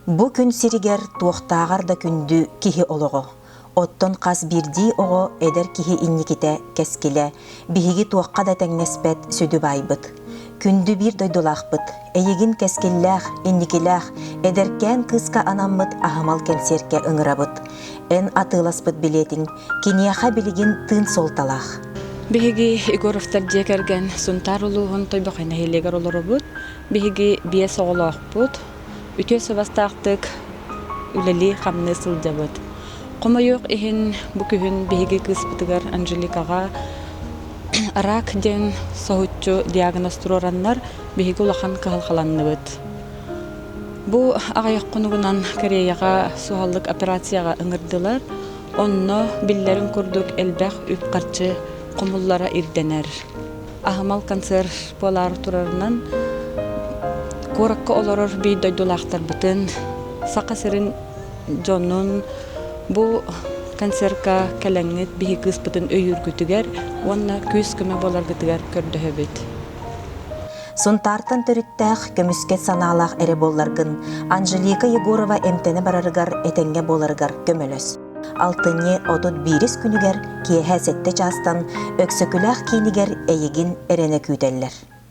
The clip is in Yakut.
Бу күн сиригэр туохтааҕар да күндү киһи олоҕо. Оттон хас биирдии оҕо эдэр киһи инникитэ, кэскилэ, биһиги туохха да тэҥнэспэт сүдү баайбыт. Күндү биир дойдулаахпыт, эйигин кэскиллээх, инникилээх, эдэркээн кыыска анаммыт аһымал кэнсиэркэ ыҥырабыт. Эн атыыласпыт билиэтиҥ киниэхэ билигин тыын суолталаах. Биһиги Егоровтар дьиэ кэргэн Сунтаар улууһун Тойбохой нэһилиэгэр олоробут. Биһиги биэс оҕолоохпут. Үтүө суобастаахтык үлэлии-хамныы сылдьабыт. Хомойуох иһин, бу күһүн биһиги кыыспытыгар Анжеликаҕа рак диэн соһуччу диагноз туруораннар, биһиги улахан кыһалҕаланныбыт. Бу аҕыйах хонугунан Кореяҕа суһаллык операцияҕа ыҥырдылар. Онно биллэрин курдук элбэх үп-харчы хомуллара ирдэнэр. Аһымал концерт буолаары турарынан куоракка олорор биир дойдулаахтарбытын, Саха сирин дьонун бу концерка кэлэҥҥит биһи кыыспытын өйүүргүтүгэр уонна күүс-көмө буоларгытыгар көрдөһөбүт. Сунтаартан төрүттээх, көмүскэт санаалаах эрэ буолларгын, Анжелика Егорова эмтэнэ барарыгар этэҥҥэ буоларыгар көмөлөс. Алтынньы 31 күнүгэр киэһэ сэттэ чаастан Өксөкүлээх киинигэр эйигин эрэнэ күүтэллэр.